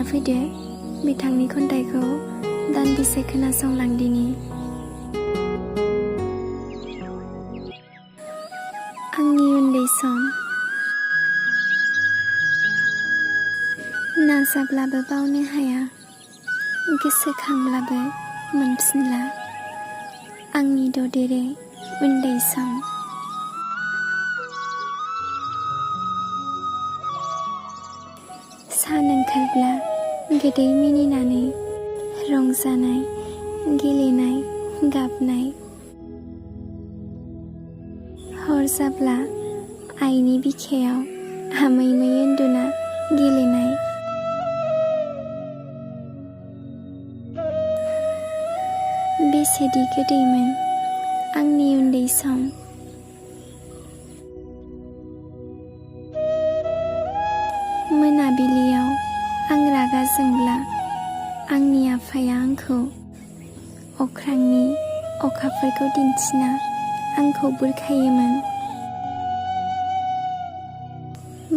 फैदो बिथांनि खन्थाइखौ दान्दिसे खोनासंलांदिनि। आंनि उन्दै सम। नाजाब्लाबो बावनो हाया, गोसोखांब्लाबो मोनफिनला आंनि ददेरे उन्दै सम। सान ओंखारब्ला गोदै मिनिनानै रंजानाय, गेलेनाय, गाबनाय। हर जाब्ला आइनि बिखायाव आमै मै उन्दुना गेलेनाय। बेसेदि गोदैमोन आंनि उन्दै सम। मोनाबिलियाव आं रागा जोंब्ला आंनि आफाया आंखौ अख्रांनि अखाफोरखौ दिन्थिना आंखौ बुरखायोमोन।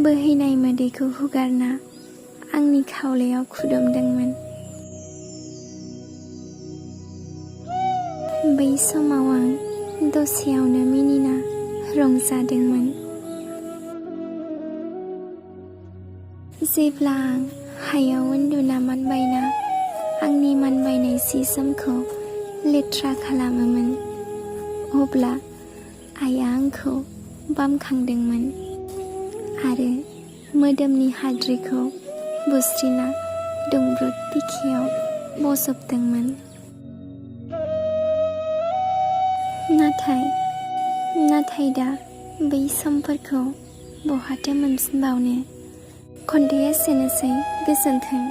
बोहैनाय मोदैखौ हुगारना आंनि खावलायाव खुदुमदोंमोन। बै समाव आं दसेयावनो मिनिना रंजादोंमोन। जेब्ला आं हायाव उन्दुना मानबायना आंनि मानबायनाय सि जोमखौ लेथ्रा खालामोमोन, अब्ला आइया आंखौ बामखांदोंमोन आरो मोदोमनि हाद्रिखौ बुस्रिना दुंब्रुद बिखायाव बजबदोंमोन। नाथाय दा बै समफोरखौ बहाथो मोनफिनबावनो। खन्थाइया एसेनोसै, गोजोन्थों।